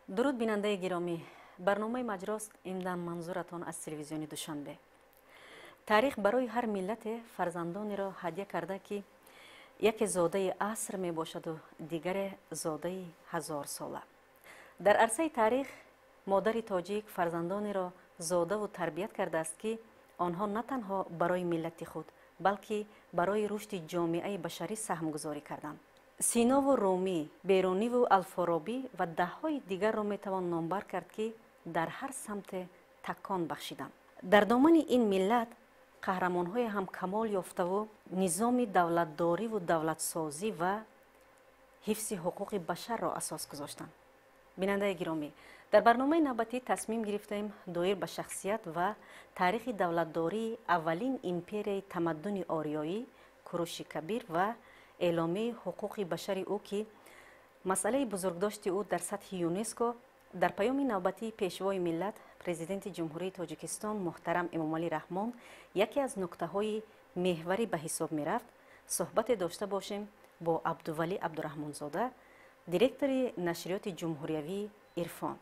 Дуруд, бинандаи гиромӣ! Барномаи Маҷрост имдам манзуратон аз телевизиони Душанбе. Таърих барои ҳар миллате фарзандонеро ҳадя карда, ки яке зодаи аср мебошаду дигаре зодаи ҳазорсола. Дар арсаи таърих модари тоҷик фарзандонеро зодаву тарбият кардааст, ки онҳо на танҳо барои миллати худ, балки барои рушди ҷомеаи башарӣ саҳмгузорӣ карданд. Синову Румӣ, Беруниву Алфоробӣ ва даҳҳои дигарро метавон номбар кард, ки дар ҳар самте такон бахшиданд. Дар домани ин миллат қаҳрамонҳое ҳам камол ёфтаву низоми давлатдориву давлатсозӣ ва ҳифзи ҳуқуқи башарро асос гузоштанд. Бинандаи гиромӣ, дар барномаи навбатӣ тасмим гирифтаем доир ба шахсият ва таърихи давлатдории аввалин империяи тамаддуни ориёӣ, Куруши Кабир, ва эъломияи ҳуқуқи башари ӯ, ки масъалаи бузургдошти ӯ дар сатҳи ЮНЕСКО дар паёми навбатии Пешвои миллат, Президенти Ҷумҳурии Тоҷикистон муҳтарам Эмомалӣ Раҳмон яке аз нуктаҳои меҳварӣ ба ҳисоб мерафт, суҳбате дошта бошем бо Абдувалӣ Абдураҳмонзода, директори нашриёти ҷумҳуриявии «Ирфон».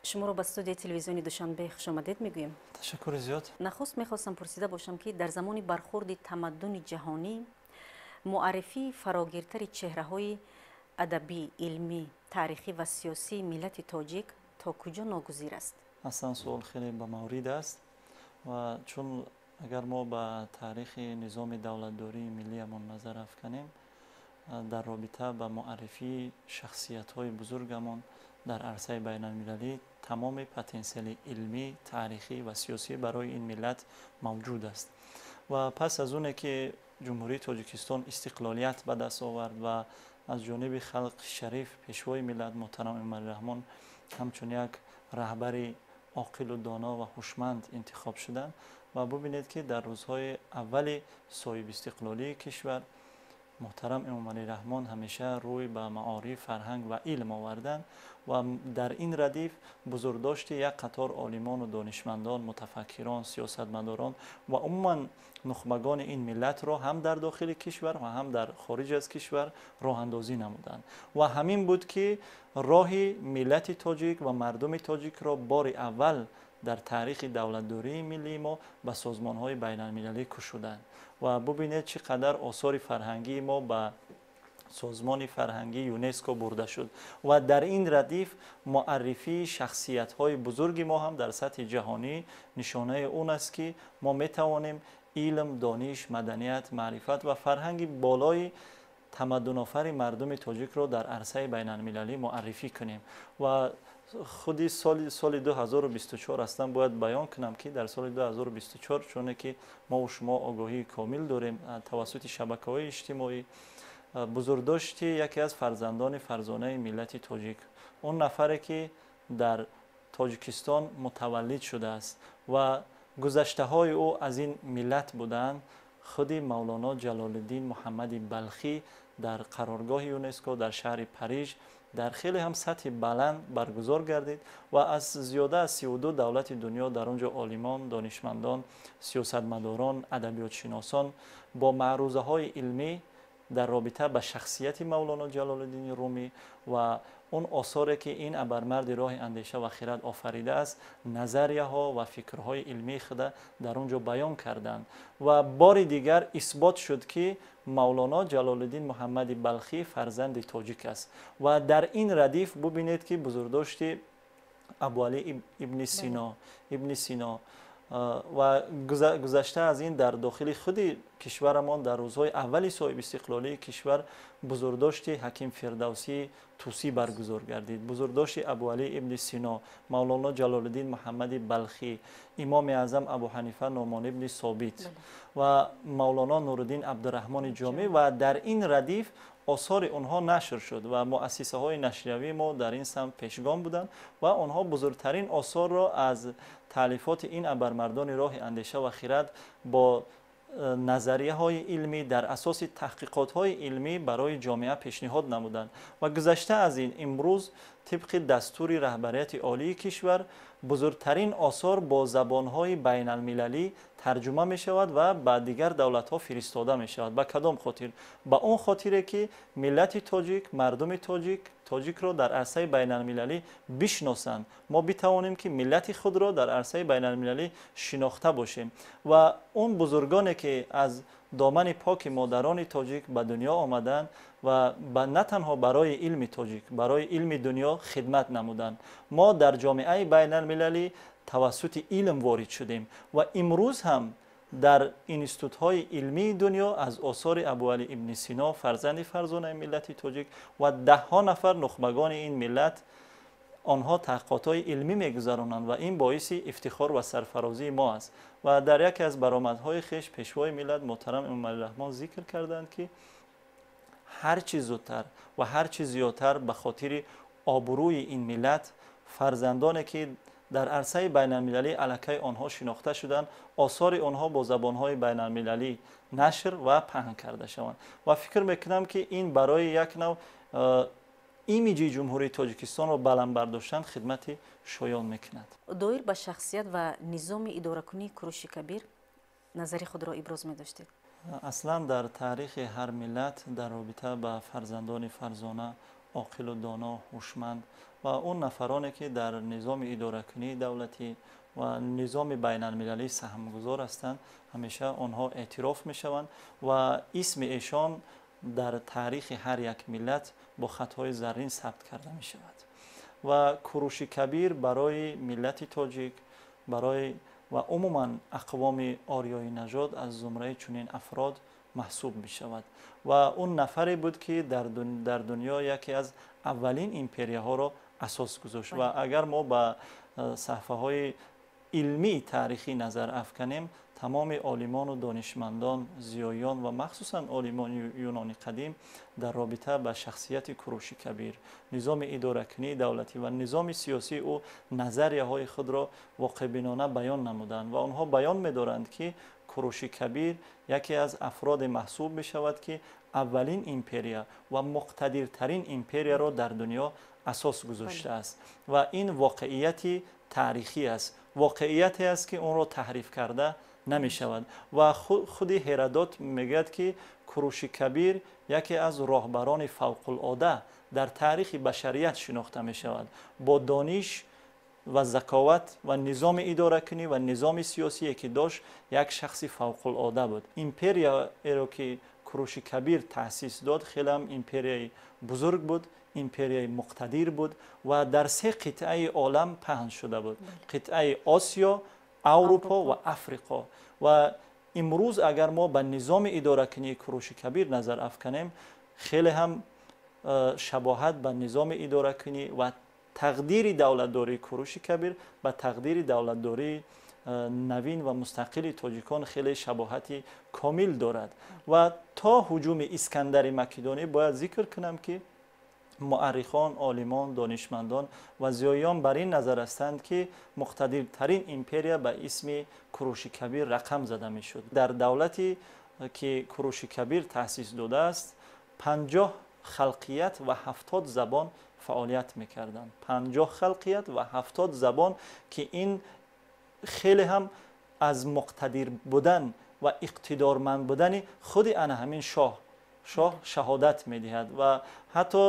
Шуморо ба студияи телевизиони Душанбе хушомадед мегӯем. Ташаккури зиёд. Нахуст мехостам пурсида бошам, ки дар замони бархурди тамаддуни ҷаҳонӣ муаррифии фарогиртари чеҳраҳои адабӣ, илмӣ, таърихӣ ва сиёсии миллати тоҷик то куҷо ногузир аст? Аслан, суол хеле ба маврид аст ва чун агар мо ба таърихи низоми давлатдории миллиямон назар афканем, дар робита ба муаррифии шахсиятҳои бузургамон дар арсаи байналмилалӣ тамоми потенсиали илмӣ, таърихӣ ва сиёсӣ барои ин миллат мавҷуд аст. Ва пас аз оне ки Ҷумҳурии Тоҷикистон истиқлолият ба даст овард ва аз ҷониби халқи шариф Пешвои миллат муҳтарам Эмомалӣ Раҳмон ҳамчун як раҳбари оқилу доно ва ҳушманд интихоб шуданд ва бубинед, ки дар рӯзҳои аввали соҳибистиқлолии кишвар муҳтарам Эмомалӣ Раҳмон ҳамеша рӯй ба маориф, фарҳанг ва илм оварданд ва дар ин радиф бузургдошти як қатор олимону донишмандон, мутафаккирон, сиёсатмадорон ва умуман нухбагони ин миллатро ҳам дар дохили кишвар ва ҳам дар хориҷ аз кишвар роҳандозӣ намуданд. Ва ҳамин буд, ки роҳи миллати тоҷик ва мардуми тоҷикро бори аввал дар таърихи давлатдории миллии мо ба созмонҳои байналмилалӣ кушуданд. Ва бубинед, чӣ қадар осори фарҳангии мо ба созмони фарҳангии ЮНЕСКО бурда шуд. Ва дар ин радиф муаррифии шахсиятҳои бузурги мо ҳам дар сатҳи ҷаҳонӣ нишонаи он аст, ки мо метавонем илм, дониш, маданият, маърифат ва фарҳанги болои тамаддунофари мардуми тоҷикро дар арсаи байналмилалӣ муаррифӣ кунем. Ва худи соли 2024, аслан бояд баён кунам, ки дар соли 2024, чуне ки мову шумо огоҳии комил дорем тавассути шабакаҳои иҷтимоӣ, бузургдошти яке аз фарзандони фарзонаи миллати тоҷик, он нафаре ки дар Тоҷикистон мутаваллид шудааст ва гузаштаҳои ӯ аз ин миллат буданд, худи Мавлоно Ҷалолиддин Муҳаммади Балхӣ, дар қароргоҳи ЮНЕСКО дар шаҳри Париж дар хеле ҳам сатҳи баланд баргузор гардид ва аз зиёда аз 32 давлати дунё дар он ҷо олимон, донишмандон, сиёсатмадорон, адабиётшиносон бо маърузаҳои илмӣ дар робита ба шахсияти Мавлоно Ҷалолиддини Румӣ ва он осоре, ки ин абармарди роҳи андеша ва хирад офаридааст, назарияҳо ва фикрҳои илмии худа дар он ҷо баён карданд. Ва бори дигар исбот шуд, ки Мавлоно Ҷалолиддин Муҳаммади Балхӣ фарзанди тоҷик аст. Ва дар ин радиф бубинед, ки бузургдошти Абуалӣ ибни Сино ва гузашта аз ин, дар дохили худи кишварамон дар рӯзҳои аввали соҳибистиқлолии кишвар бузургдошти ҳаким Фирдавсии Тусӣ баргузор гардид, бузургдошти Абуалӣ ибни Сино, Мавлоно Ҷалолиддин Муҳаммади Балхӣ, Имоми Аъзам Абу Ҳанифа Нуъмон ибни Собит ва Мавлоно Нуриддин Абдураҳмони Ҷомӣ. Ва дар ин радиф осори онҳо нашр шуд ва муассисаҳои нашриявии мо дар ин самт пешгом буданд ва онҳо бузургтарин осорро аз таълифоти ин абармардони роҳи андеша ва хирад бо назарияҳои илмӣ, дар асоси таҳқиқотҳои илмӣ барои ҷомеа пешниҳод намуданд. Ва гузашта аз ин, имрӯз тибқи дастури раҳбарияти олии кишвар бузургтарин осор бо забонҳои байналмилалӣ тарҷума мешавад ва ба дигар давлатҳо фиристода мешавад. Ба кадом хотир? Ба он хотире ки миллати тоҷик, мардуми тоҷикро дар арсаи байналмилалӣ бишносанд. Мо битавонем ки миллати худро дар арсаи байналмилалӣ шинохта бошем. Ва он бузургоне ки аз домани поки модарони тоҷик ба дунё омаданд ва на танҳо барои илми тоҷик, барои илми дунё хидмат намуданд. Мо дар ҷомеаи байналмилалӣ тавассути илм ворид шудем ва имрӯз ҳам дар институтҳои илмии дунё аз осори Абуалӣ ибни Сино, фарзанди фарзонаи миллати тоҷик ва даҳҳо нафар нухбагони ин миллат, онҳо таҳқиқотҳои илмӣ мегузаронанд ва ин боиси ифтихор ва сарфарозии мо аст. Ва дар яке аз баромадҳои хеш пешвои миллат муҳтарам Эмомалӣ Раҳмон зикр карданд, ки ҳар чӣ зудтар ва ҳар чӣ зиёдтар ба хотири обрӯи ин миллат, фарзандоне ки дар арсаи байналмилалӣ аллакай онҳо шинохта шуданд, осори онҳо бо забонҳои байналмилалӣ нашр ва паҳн карда шаванд. Ва фикр мекунам, ки ин барои як нав имиҷи Ҷумҳурии Тоҷикистонро баланд бардоштан хидмати шоён мекунад. Доир ба шахсият ва низоми идоракунии Куруши Кабир назари худро иброз медоштед? Аслан дар таърихи ҳар миллат дар робита ба фарзандони фарзона, оқилу доно, ҳушманд ва он нафароне ки дар низоми идоракунии давлатӣ ва низоми байналмилалӣ саҳмгузор ҳастанд, ҳамеша онҳо эътироф мешаванд ва исми эшон дар таърихи ҳар як миллат бо хатҳои заррин сабт карда мешавад. Ва Куруши Кабир барои миллати тоҷик, барои ва умуман ақвоми ориёи нажод аз зумраи чунин афрод маҳсуб мешавад. Ва он нафаре буд, ки дар дунё яке аз аввалин империяҳоро асос гузошт. Ва агар мо ба саҳфаҳои илмии таърихӣ назар афканем, тамоми олимону донишмандон, зиёиён ва махсусан олимони юнони қадим дар робита ба шахсияти Куруши Кабир, низоми идоракунии давлатӣ ва низоми сиёсии ӯ назарияҳои худро воқеъбинона баён намуданд ва онҳо баён медоранд, ки Куруши Кабир яке аз афроде маҳсуб мешавад, ки аввалин империя ва муқтадиртарин империяро дар дунё асос гузоштааст. Ва ин воқеияти таърихӣ аст, воқеияте аст, ки онро таҳриф карда намешавад. Ва худи Ҳеродот мегӯяд, ки Куруши Кабир яке аз роҳбарони фавқулода дар таърихи башарият шинохта мешавад. Бо дониш ва заковат ва низоми идоракунӣ ва низоми сиёсие ки дошт, як шахси фавқулода буд. Империяеро ки Куруши Кабир таъсис дод, хеле ҳам империяи бузург буд, империяи муқтадир буд ва дар се қитъаи олам паҳн шуда буд: қитъаи Осиё, Аврупо ва Африқо. Ва имрӯз агар мо ба низоми идоракунии Куруши Кабир назар афканем, хеле ҳам шабоҳат ба низоми идоракунӣ ва тақдири давлатдории Куруши Кабир ба тақдири давлатдории навин ва мустақили тоҷикон хеле шабоҳати комил дорад. Ва то ҳуҷуми Искандари Македонӣ бояд зикр кунам, ки муаррихон, олимон, донишмандон ва зиёиён бар ин назар ҳастанд, ки муқтадиртарин империя ба исми Куруши Кабир рақам зада мешуд. Дар давлате ки Куруши Кабир таъсис додааст, 50 халқият ва 70 забон фаъолият мекарданд. 50 халқият ва 70 забон, ки ин хеле ҳам аз муқтадир будан ва иқтидорманд будани худи ана ҳамин шоҳ шаҳодат медиҳад. Ва ҳатто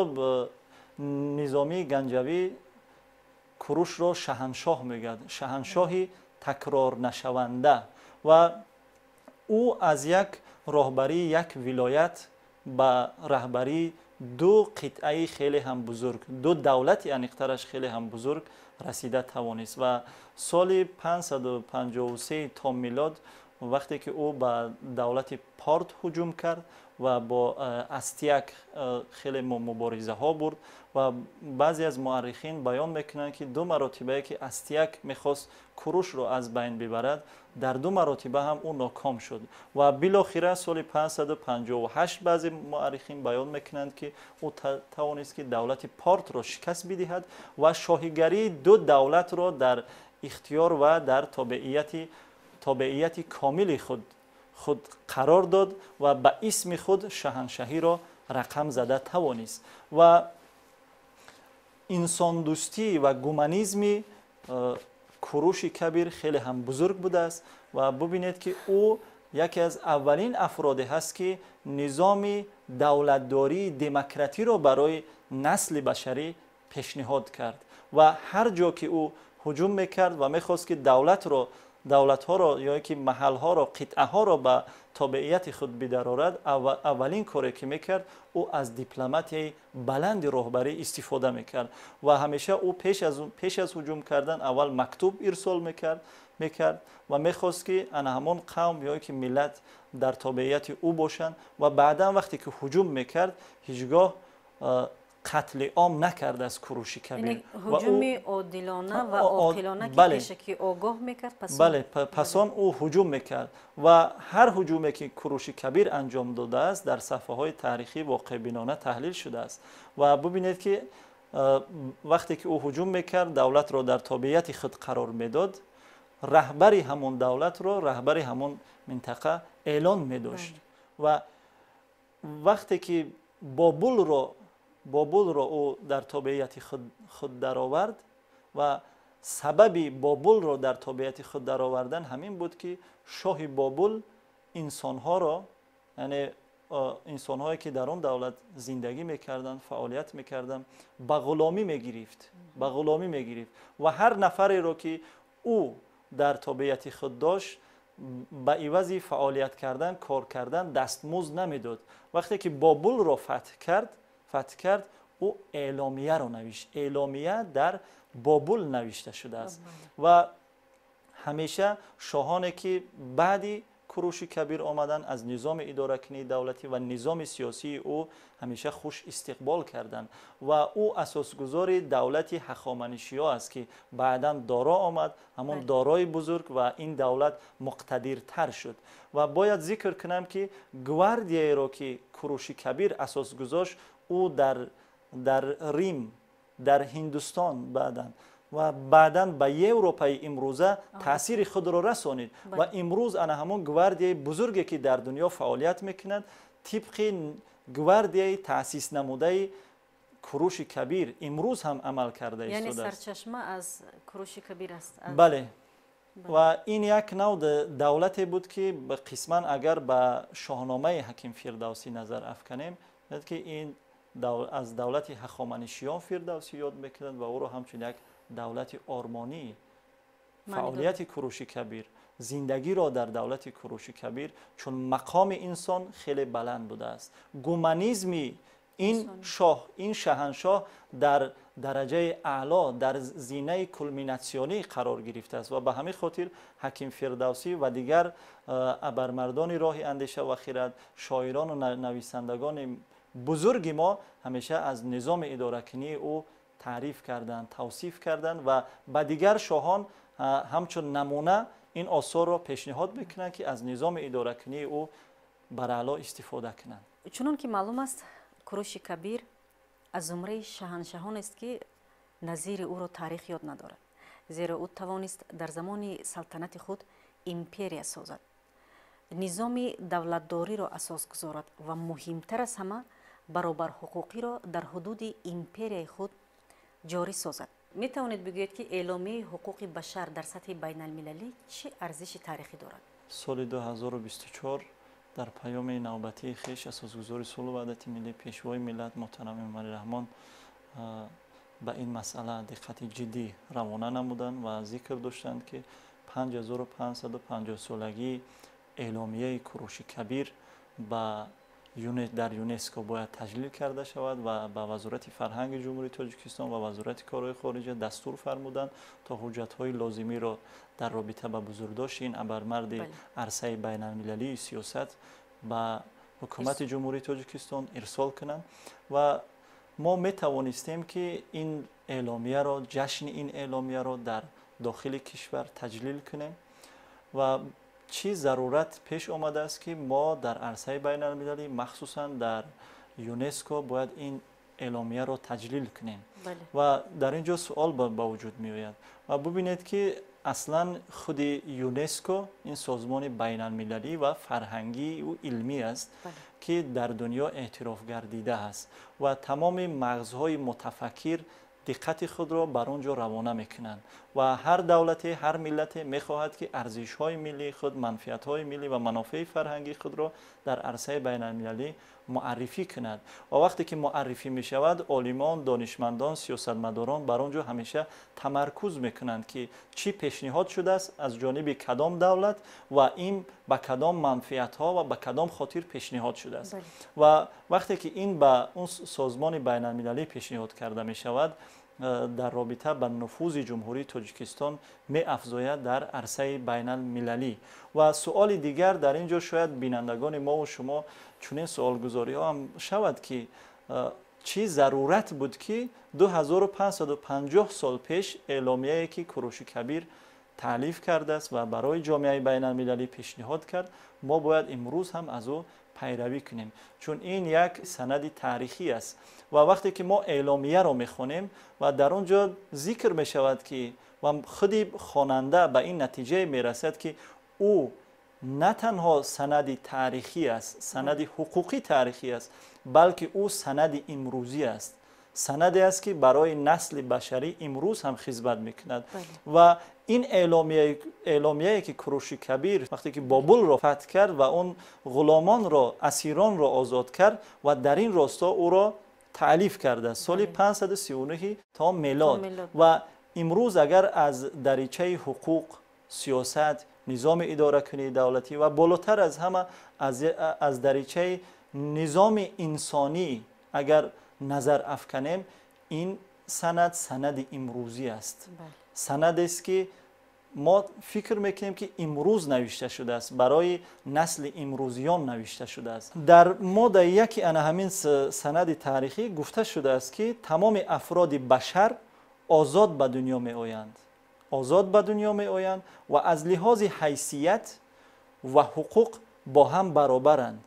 Низомии Ганҷавӣ Курушро шаҳаншоҳ мегӯяд, шаҳаншоҳи такрорнашаванда. Ва ӯ аз як роҳбарии як вилоят ба раҳбарии ду қитъаи хеле ҳам бузург, ду давлати аниқтараш хеле ҳам бузург расида тавонист. Ва соли 553 то милод, вақте ки ӯ ба давлати Порт ҳуҷум кард ва бо Астияк хеле муборизаҳо бурд, ва баъзе аз муаррихин баён мекунанд, ки ду маротибае ки Астияк мехост Курушро аз байн бибарад, дар ду маротиба ҳам ӯ ноком шуд. Ва билохира соли 558 баъзе муаррихин баён мекунанд, ки ӯ тавонист, ки давлати Портро шикаст бидиҳад ва шоҳигарии ду давлатро дар ихтиёр ва дар тобеияти комили худ қарор дод ва ба исми худ шаҳаншаҳиро рақам зада тавонист. Ва инсондӯстӣ ва гуманизми Куруши Кабир хеле ҳам бузург будааст ва бубинед, ки ӯ яке аз аввалин афроде ҳаст, ки низоми давлатдории демократиро барои насли башарӣ пешниҳод кард ва ҳар ҷо ки ӯ ҳуҷум мекард ва мехост, ки давлатҳоро ё ки маҳалҳоро, қитъаҳоро ба тобеияти худ бидарорад, аввалин коре ки мекард, ӯ аз дипломатияи баланди роҳбарӣ истифода мекард ва ҳамеша ӯ пеш аз ҳуҷум кардан аввал мактуб ирсол мекард ва мехост, ки ана ҳамон қавм ё ки миллат дар тобеияти ӯ бошанд ва баъдан вақте ки ҳуҷум мекард, ҳеҷ гоҳ қатли ом накардааст Куруши Кабир. Ҳуҷуми одилона ва оқилона, ки пешакӣ огоҳ мекард. Бале, пас он ӯ ҳуҷум мекард ва ҳар ҳуҷуме ки Куруши Кабир анҷом додааст, дар саҳфаҳои таърихӣ воқеъбинона таҳлил шудааст. Ва бубинед, ки вақте ки ӯ ҳуҷум мекард, давлатро дар тобеияти худ қарор медод, раҳбари ҳамон давлатро раҳбари ҳамон минтақа эълон медошт. Ва вақте ки Бобулро ӯ дар тобеияти худ даровард ва сабаби Бобулро дар тобеияти худ даровардан ҳамин буд, ки шоҳи Бобул инсонҳоро, яъне инсонҳое ки дар он давлат зиндагӣ мекарданд, фаъолият мекарданд, ба ғуломӣ мегирифт ва ҳар нафареро ки ӯ дар тобеияти худ дошт, ба ивази фаъолият кардан, кор кардан дастмузд намедод. Вақте ки Бобулро фатҳ кард, ӯ эъломияро навишт. Эъломия дар Бобул навишта шудааст. Ва ҳамеша шоҳоне ки баъди Куруши Кабир омаданд, аз низоми идоракунии давлатӣ ва низоми сиёсии ӯ ҳамеша хуш истиқбол карданд. Ва ӯ асосгузори давлати Ҳахоманишиё аст, ки баъдан Доро омад, ҳамон Дорои бузург, ва ин давлат муқтадиртар шуд. Ва бояд зикр кунам, ки гвардияеро ки Куруши Кабир асос гузошт, ӯ дар Рим, дар Ҳиндустон баъдан ва баъдан ба Европаи имрӯза таъсири худро расонид. Ва имрӯз ана ҳамон гвардияи бузурге ки дар дунё фаъолият мекунад, тибқи гвардияи таъсис намудаи Куруши Кабир имрӯз ҳам амал карда истодааст. Сарчашма аз Куруши Кабир аст. Бале, ва ин як нав давлате буд, ки қисман агар ба Шоҳномаи Ҳаким Фирдавсӣ назар афканем, ки ин аз давлати Ҳахоманишиён Фирдавсӣ ёд мекунад ва ӯро ҳамчун як давлати ормонӣ, фаъолияти Куруши Кабир, зиндагиро дар давлати Куруши Кабир, чун мақоми инсон хеле баланд будааст, гуманизми ин шоҳ, ин шаҳаншоҳ дар дараҷаи аъло, дар зинаи кулминатсионӣ қарор гирифтааст. Ва ба ҳамин хотир Ҳаким Фирдавсӣ ва дигар абармардони роҳи андеша ва хирад, шоирону нависандагони бузурги мо ҳамеша аз низоми идоракунии ӯ таъриф карданд, тавсиф карданд ва ба дигар шоҳон ҳамчун намуна ин осорро пешниҳод мекунанд, ки аз низоми идоракунии ӯ бараъло истифода кунанд. Чунон ки маълум аст, Куруши Кабир аз зумраи шаҳаншаҳонест, ки назири ӯро таърих ёд надорад, зеро ӯ тавонист дар замони салтанати худ империя созад, низоми давлатдориро асос гузорад ва муҳимтар аз ҳама баробарҳуқуқиро дар ҳудуди империяи худ ҷорӣ созад. Метавонед бигӯед, ки эъломияи ҳуқуқи башар дар сатҳи байналмилалӣ чӣ арзиши таърихӣ дорад? Соли 2024 дар паёми навбатии хеш Асосгузори сулҳу ваҳдати миллӣ, Пешвои миллат муҳтарам Эмомалӣ Раҳмон ба ин масъала диққати ҷиддӣ равона намуданд ва зикр доштанд, ки 5550 солагии эъломияи Куруши Кабир ба дар ЮНЕСКО бояд таҷлил карда шавад ва ба Вазорати фарҳанги Ҷумҳурии Тоҷикистон ва Вазорати корҳои хориҷа дастур фармуданд, то ҳуҷҷатҳои лозимиро дар робита ба бузургдошти ин абармарди арсаи байналмилалии сиёсат ба ҳукумати Ҷумҳурии Тоҷикистон ирсол кунанд. Ва мо метавонистем, ки ин эъломияро, ҷашни ин эъломияро дар дохили кишвар таҷлил кунем ва чӣ зарурат пеш омадааст, ки мо дар арсаи байналмилалӣ, махсусан дар ЮНЕСКО, бояд ин эъломияро таҷлил кунем? Ва дар ин ҷо суол ба вуҷуд меояд. Ва бубинед, ки аслан худи ЮНЕСКО ин созмони байналмилалӣ ва фарҳангию илмӣ аст, ки дар дунё эътироф гардида аст ва тамоми мағзҳои мутафаккир диққати худро бар он ҷо равона мекунанд ва ҳар давлате, ҳар миллате мехоҳад, ки арзишҳои миллии худ, манфиатҳои миллӣ ва манофеи фарҳангии худро дар арсаи байналмилалӣ муаррифӣ кунад. Ва вақте ки муаррифӣ мешавад, олимон, донишмандон, сиёсатмадорон бар он ҷо ҳамеша тамаркуз мекунанд, ки чӣ пешниҳод шудааст, аз ҷониби кадом давлат ва ин ба кадом манфиатҳо ва ба кадом хотир пешниҳод шудааст. Ва вақте ки ин ба он созмони байналмилалӣ пешниҳод карда мешавад, дар робита ба нуфузи Ҷумҳурии Тоҷикистон меафзояд дар арсаи байналмилалӣ. Ва суоли дигар дар ин ҷо шояд бинандагони мову шумо чунин суолгузориҳо ҳам шавад, ки чӣ зарурат буд, ки 2550 сол пеш эъломияе, ки Куруши Кабир таълиф кардааст ва барои ҷомеаи байналмилалӣ пешниҳод кард, мо бояд имрӯз ҳам аз ӯ пайравӣ кунем, чун ин як санади таърихӣ аст. Ва вақте ки мо эъломияро мехонем ва дар он ҷо зикр мешавад, ки ва худи хонанда ба ин натиҷае мерасад, ки ӯ на танҳо санади таърихӣ аст, санади ҳуқуқи таърихӣ аст, балки ӯ санади имрӯзӣ аст, санаде аст, ки барои насли башарӣ имрӯз ҳам хизмат мекунад. Ва ин эъломияе, ки Куруши Кабир вақте ки Бобулро фатҳ кард ва он ғуломонро, асиронро озод кард ва дар ин росто ӯро таълиф кардааст соли 539 то мелод. Ва имрӯз агар аз даричаи ҳуқуқ, сиёсат, низоми идоракунии давлатӣ ва болотар аз ҳама аз даричаи низоми инсонӣ агар назар афканем, ин санад санади имрӯзӣ аст, санадест, ки мо фикр мекунем, ки имрӯз навишта шудааст, барои насли имрӯзиён навишта шудааст. Дар моддаи яки ана ҳамин санади таърихӣ гуфта шудааст, ки тамоми афроди башар озод ба дунё меоянд, озод ба дунё меоянд ва аз лиҳози ҳайсият ва ҳуқуқ бо ҳам баробаранд.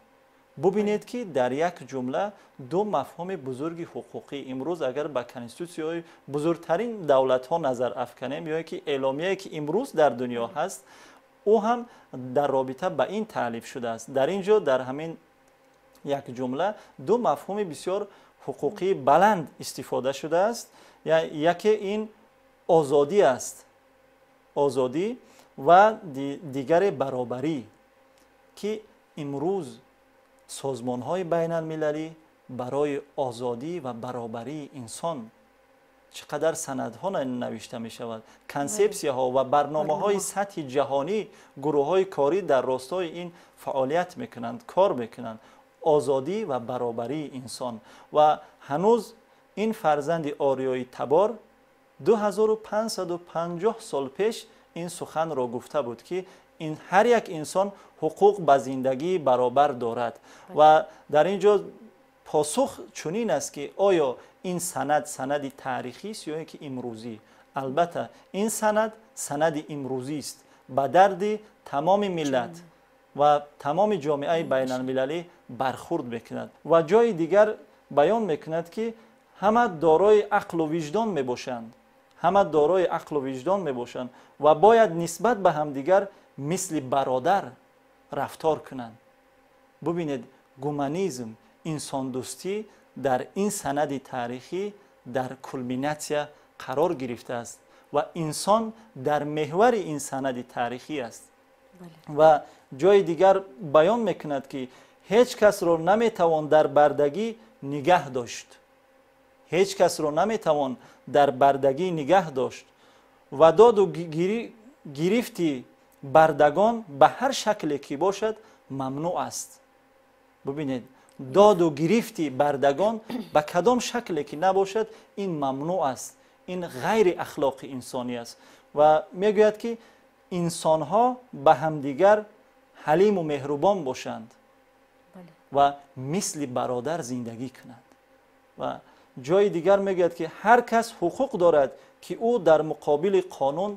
Бубинед, ки дар як ҷумла ду мафҳуми бузурги ҳуқуқӣ. Имрӯз агар ба конститутсияҳои бузургтарин давлатҳо назар афканем ё ки эъломияе, ки имрӯз дар дунё ҳаст, ӯ ҳам дар робита ба ин таълиф шудааст. Дар ин ҷо дар ҳамин як ҷумла ду мафҳуми бисёр ҳуқуқии баланд истифода шудааст. Яке ин озодӣ аст, озодӣ, ва дигаре баробарӣ, ки имрӯз созмонҳои байналмилалӣ барои озодӣ ва баробарии инсон чӣ қадар санадҳо навишта мешавад, консепсияҳо ва барномаҳои сатҳи ҷаҳонӣ, гурӯҳҳои корӣ дар ростои ин фаъолият мекунанд, кор мекунанд. Озодӣ ва баробарии инсон. Ва ҳанӯз ин фарзанди ориёи табор 2550 сол пеш ин суханро гуфта буд, ки ин ҳар як инсон ҳуқуқ ба зиндагии баробар дорад. Ва дар ин ҷо посух чунин аст, ки оё ин санад санади таърихист ё ин ки имрӯзӣ? Албатта, ин санад санади имрӯзист, ба дарди тамоми миллат ва тамоми ҷомеаи байналмилалӣ бархурд мекунад. Ва ҷои дигар баён мекунад, ки ҳама дорои ақлу виҷдон мебошанд, ҳама дорои ақлу виҷдон мебошанд ва бояд нисбат ба ҳамдигар мисли бародар рафтор кунанд. Бубинед, гуманизм, инсондӯстӣ дар ин санади таърихӣ дар кулминатсия қарор гирифтааст ва инсон дар меҳвари ин санади таърихӣ аст. Ва ҷои дигар баён мекунад, ки ҳеҷ касро наметавон дар бардагӣ нигаҳ дошт, ҳеҷ касро наметавон дар бардагӣ нигаҳ дошт ва доду гирифти бардагон ба ҳар шакле ки бошад мамнӯъ аст. Бубинед, доду гирифти бардагон ба кадом шакле ки набошад, ин мамнӯъ аст, ин ғайри ахлоқи инсонӣ аст. Ва мегӯяд, ки инсонҳо ба ҳамдигар ҳалиму меҳрубон бошанд ва мисли бародар зиндагӣ кунанд. Ва ҷои дигар мегӯяд, ки ҳар кас ҳуқуқ дорад, ки ӯ дар муқобили қонун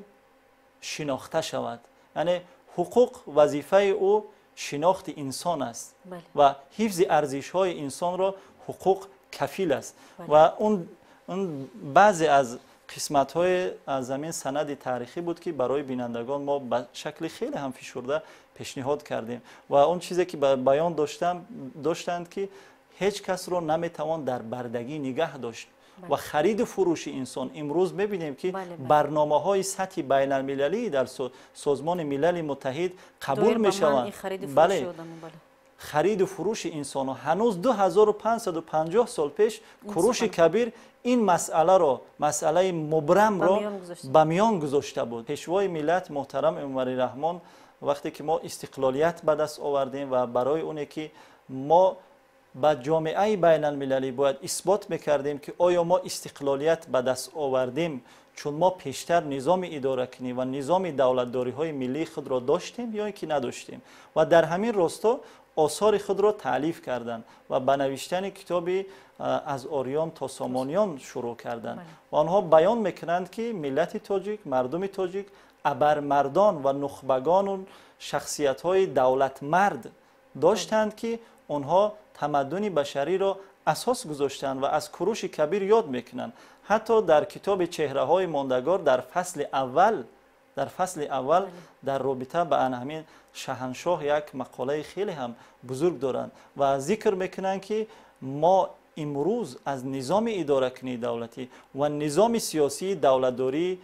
шинохта шавад. Яъне ҳуқуқ вазифаи ӯ шинохти инсон аст ва ҳифзи арзишҳои инсонро ҳуқуқ кафил аст. Ва он баъзе аз қисматҳои аз ҳамин санади таърихӣ буд, ки барои бинандагон мо ба шакли хеле ҳам фишурда пешниҳод кардем. Ва он чизе ки баён доштанд, ки ҳеҷ касро наметавон дар бардагӣ нигаҳ дошт. ва хариду фурӯши инсон. Имрӯз мебинем, ки барномаҳои сатҳи байналмилалӣ дар Созмони Милали Муттаҳид қабул мешаванд. Бале, хариду фурӯши инсонҳо ҳанӯз 2550 сол пеш Куруши Кабир ин масъаларо, масъалаи мубрамро ба миён гузошта буд. Пешвои миллат муҳтарам Эмомалӣ Раҳмон вақте ки мо истиқлолият ба даст овардем ва барои оне ки мо ба ҷомеаи байналмилалӣ бояд исбот мекардем, ки оё мо истиқлолият ба даст овардем, чун мо пештар низоми идоракунӣ ва низоми давлатдориҳои миллии худро доштем ё ин ки надоштем, ва дар ҳамин росто осори худро таълиф карданд ва ба навиштани китоби «Аз ориён то сомониён» шурӯъ карданд. Ва онҳо баён мекунанд, ки миллати тоҷик, мардуми тоҷик абармардон ва нухбагону шахсиятҳои давлатмард доштанд, ки онҳо тамаддуни башариро асос гузоштанд ва аз Куруши Кабир ёд мекунанд. Ҳатто дар китоби «Чеҳраҳои мондагор» дар фасли аввал дар робита ба ана ҳамин шаҳаншоҳ як мақолаи хеле ҳам бузург доранд ва зикр мекунанд, ки мо имрӯз аз низоми идоракунии давлатӣ ва низоми сиёсии давлатдории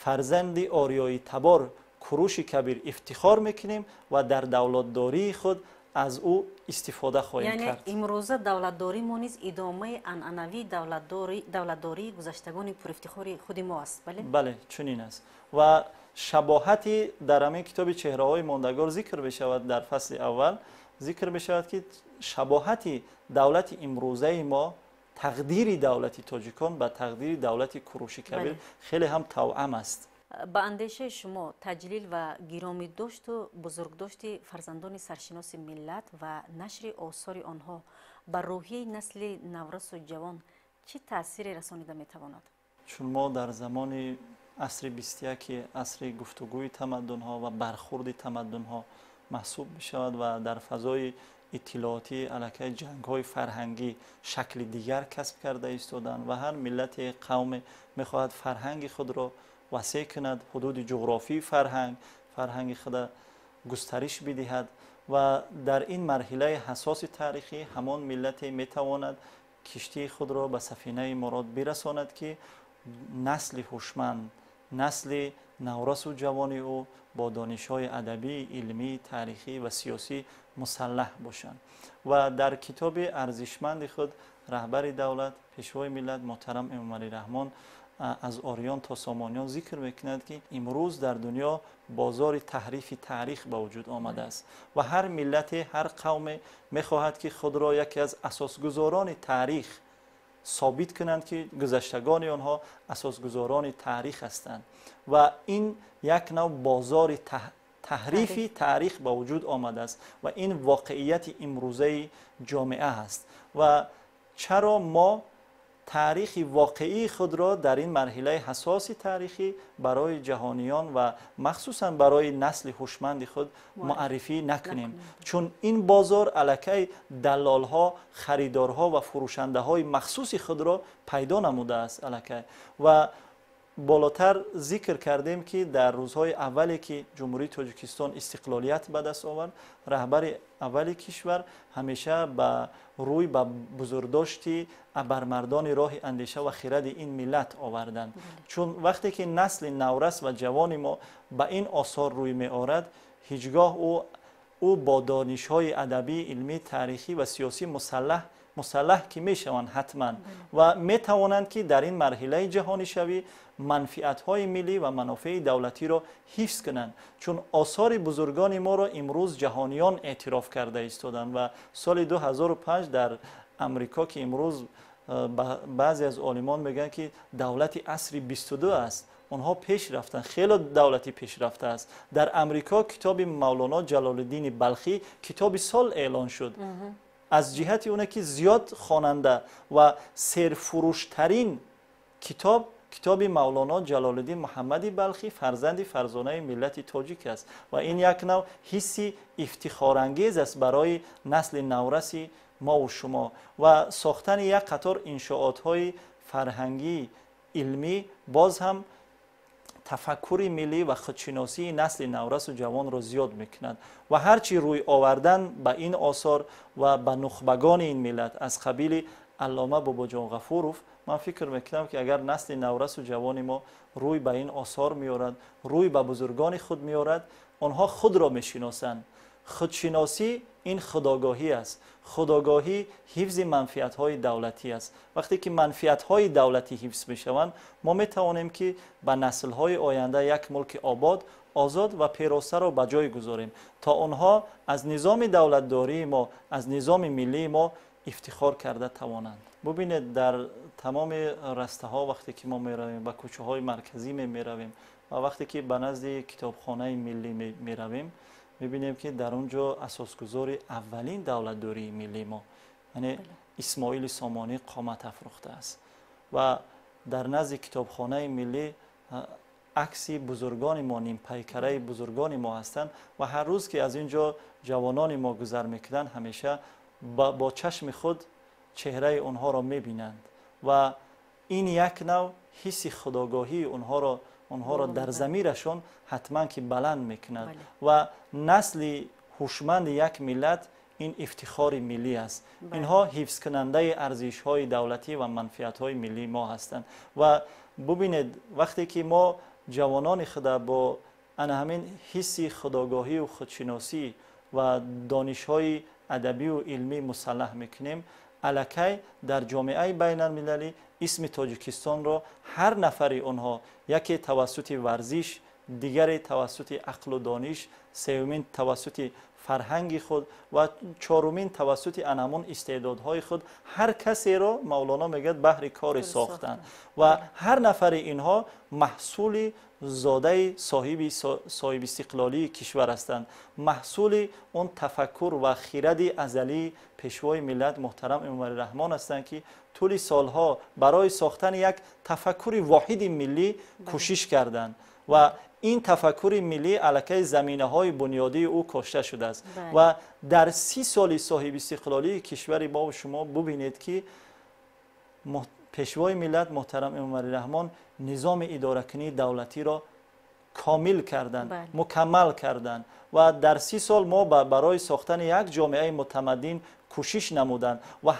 фарзанди ориёи табор Куруши Кабир ифтихор мекунем ва дар давлатдории худ аз ӯ истифода хоҳем кард. Имрӯза давлатдории мо низ идомаи анъанавии давлатдории гузаштагони пурэфтихори худи мо аст, бале? Бале, чунин аст. Ва шабоҳати дар ҳамин китоби «Чеҳраҳои мондагор» зикр мешавад, дар фасли аввал зикр мешавад, ки шабоҳати давлати имрӯзаи мо, тақдири давлати тоҷикон ба тақдири давлати Куруши Кабир хеле ҳам тавъам аст. Ба андешаи шумо, таҷлил ва гиромидошту бузургдошти фарзандони саршиноси миллат ва нашри осори онҳо ба рӯҳияи насли наврасу ҷавон чӣ таъсире расонида метавонад? Чун мо дар замони асри 21, асри гуфтугӯи тамаддунҳо ва бархурди тамаддунҳо маҳсуб мешавад ва дар фазои иттилоотӣ аллакай ҷангҳои фарҳангӣ шакли дигар касб карда истоданд ва ҳар миллате, қавме мехоҳад фарҳанги худро васеъ кунад, ҳудуди ҷуғрофии фарҳанги худа густариш бидиҳад. Ва дар ин марҳилаи ҳассоси таърихӣ ҳамон миллате метавонад киштии худро ба сафинаи мурод бирасонад, ки насли ҳушманд, насли наврасу ҷавони ӯ бо донишҳои адабӣ, илмӣ, таърихӣ ва сиёсӣ мусаллаҳ бошанд. Ва дар китоби арзишманди худ раҳбари давлат, пешвои миллат муҳтарам Эмомалӣ Раҳмон «Аз ориён то сомониён» зикр мекунад, ки имрӯз дар дунё бозори таҳрифи таърих ба вуҷуд омадааст ва ҳар миллате, ҳар қавме мехоҳад, ки худро яке аз асосгузорони таърих собит кунанд, ки гузаштагони онҳо асосгузорони таърих ҳастанд. Ва ин як нав бозори таҳрифи таърих ба вуҷуд омадааст ва ин воқеияти имрӯзаи ҷомеа ҳаст. Ва чаро мо таърихи воқеии худро дар ин марҳилаи ҳассоси таърихӣ барои ҷаҳониён ва махсусан барои насли ҳушманди худ муаррифӣ накунем? Чун ин бозор аллакай даллолҳо, харидорҳо ва фурӯшандаҳои махсуси худро пайдо намудааст аллакай. Ва болотар зикр кардем, ки дар рӯзҳои аввале ки Ҷумҳурии Тоҷикистон истиқлолият ба даст овард, раҳбари аввали кишвар ҳамеша ба рӯй ба бузургдошти абармардони роҳи андеша ва хиради ин миллат оварданд. Чун вақте ки насли наврас ва ҷавони мо ба ин осор рӯй меорад, ҳеҷ гоҳ ӯ бо донишҳои адабӣ, илмӣ, таърихӣ ва сиёсӣ мусаллаҳ ки мешаванд ҳатман ва метавонанд, ки дар ин марҳилаи ҷаҳонишавӣ манфиатҳои миллӣ ва манофеи давлатиро ҳифз кунанд. Чун осори бузургони моро имрӯз ҷаҳониён эътироф карда истоданд ва соли 2005 дар Амрико, ки имрӯз баъзе аз олимон мегӯянд, ки давлати асри 22 аст, онҳо пеш рафтанд, хеле давлати пешрафта аст, дар Амрико китоби Мавлоно Ҷалолиддини Балхӣ китоби сол эълон шуд, аз ҷиҳати оне ки зиёд хонанда ва серфурӯштарин китоб китоби Мавлоно Ҷалолиддин Муҳаммади Балхӣ, фарзанди фарзонаи миллати тоҷик аст. Ва ин як нав ҳисси ифтихорангез аст барои насли навраси мову шумо. Ва сохтани як қатор иншоотҳои фарҳангӣ, илмӣ боз ҳам тафаккури миллӣ ва худшиносии насли наврасу ҷавонро зиёд мекунад. Ва ҳарчи рӯй овардан ба ин осор ва ба нухбагони ин миллат аз қабили Аллома Бобоҷон Ғафуров, ман фикр мекунам, ки агар насли наврасу ҷавони мо рӯй ба ин осор меорад, рӯй ба бузургони худ меорад, онҳо худро мешиносанд. Худшиносӣ ин худогоҳӣ аст. Худогоҳӣ ҳифзи манфиатҳои давлатӣ аст. Вақте ки манфиатҳои давлатӣ ҳифз мешаванд, мо метавонем, ки ба наслҳои оянда як мулки обод, озод ва перостаро ба ҷой гузорем, то онҳо аз низоми давлатдории мо, аз низоми миллии мо ифтихор карда тавонанд. Бубинед, дар тамоми растаҳо вақте ки мо меравем, ба кӯчаҳои марказӣ меравем ва вақте ки ба назди китобхонаи миллӣ меравем, мебинем, ки дар он ҷо асосгузори аввалин давлатдории миллии мо, яъне Исмоили Сомонӣ, қомат афрӯхтааст ва дар назди китобхонаи миллӣ акси бузургони мо, нимпайкараи бузургони мо ҳастанд ва ҳар рӯз ки аз ин ҷо ҷавонони мо гузар мекунанд, ҳамеша бо чашми худ чеҳраи онҳоро мебинанд ва ин як нав ҳисси худогоҳии онҳоро дар замирашон ҳатман ки баланд мекунад. Ва насли ҳушманди як миллат ин ифтихори миллӣ аст. Инҳо ҳифзкунандаи арзишҳои давлатӣ ва манфиатҳои миллии мо ҳастанд. Ва бубинед, вақте ки мо ҷавонони худа бо ана ҳамин ҳисси худогоҳию худшиносӣ ва донишҳои адабию илмӣ мусаллаҳ мекунем, аллакай дар ҷомеаи байналмилалӣ исми Тоҷикистонро ҳар нафари онҳо, яке тавассути варзиш, дигаре тавассути ақлу дониш, сеюмин тавассути фарҳанги худ ва чорумин тавассути анамон истеъдодҳои худ, ҳар касеро Мавлоно мегӯяд, баҳри коре сохтанд ва ҳар нафари инҳо маҳсули зодаи соҳибистиқлолии кишвар ҳастанд, маҳсули он тафаккур ва хиради азалии пешвои миллат муҳтарам Эмомалӣ Раҳмон ҳастанд, ки тӯли солҳо барои сохтани як тафаккури воҳиди миллӣ кӯшиш карданд ва ин тафаккури миллӣ аллакай заминаҳои бунёдии ӯ кошта шудааст. Ва дар 30 соли соҳибистиқлолии кишвари мову шумо бубинед, ки пешвои миллат муҳтарам Эмомалӣ Раҳмон низоми идоракунии давлатиро комил карданд, мукаммал карданд ва дар 30 сол мо барои сохтани як ҷомеаи мутамаддин кӯшиш намуданд ва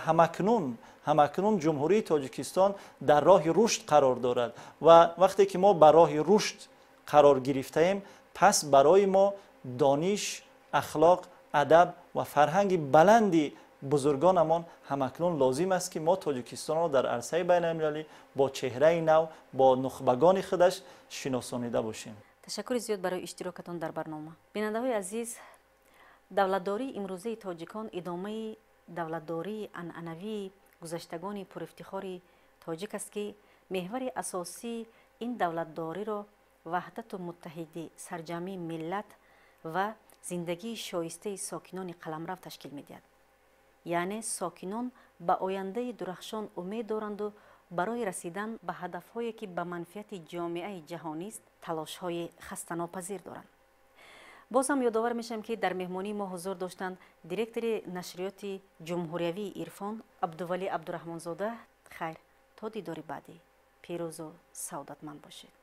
ҳамакнун Ҷумҳурии Тоҷикистон дар роҳи рушд қарор дорад. Ва вақте ки мо ба роҳи рушд қарор гирифтаем, пас барои мо дониш, ахлоқ, адаб ва фарҳанги баланди бузургонамон ҳамакнун лозим аст, ки мо Тоҷикистонро дар арсаи байналмилалӣ бо чеҳраи нав, бо нухбагони худаш шиносонида бошем. Ташаккури зиёд барои иштирокатон дар барнома. Бинандаҳои азиз, давлатдории имрӯзаи тоҷикон идомаи давлатдории анъанавии гузаштагони пурифтихори тоҷик аст, ки меҳвари асосии ин давлатдориро ваҳдату муттаҳидӣ, сарҷамъии миллат ва зиндагии шоистаи сокинони қаламрав ташкил медиҳад. Яъне сокинон ба ояндаи дурахшон умед доранду барои расидан ба ҳадафҳое, ки ба манфиати ҷомеаи ҷаҳонист, талошҳои хастанопазир доранд. Боз ҳам ёдовар мешавем, ки дар меҳмонии мо ҳузур доштанд директори нашриёти ҷумҳуриявии «Ирфон» Абдувалӣ Абдураҳмонзода. Хайр, то дидори баъдӣ, пирӯзу саодатманд бошед.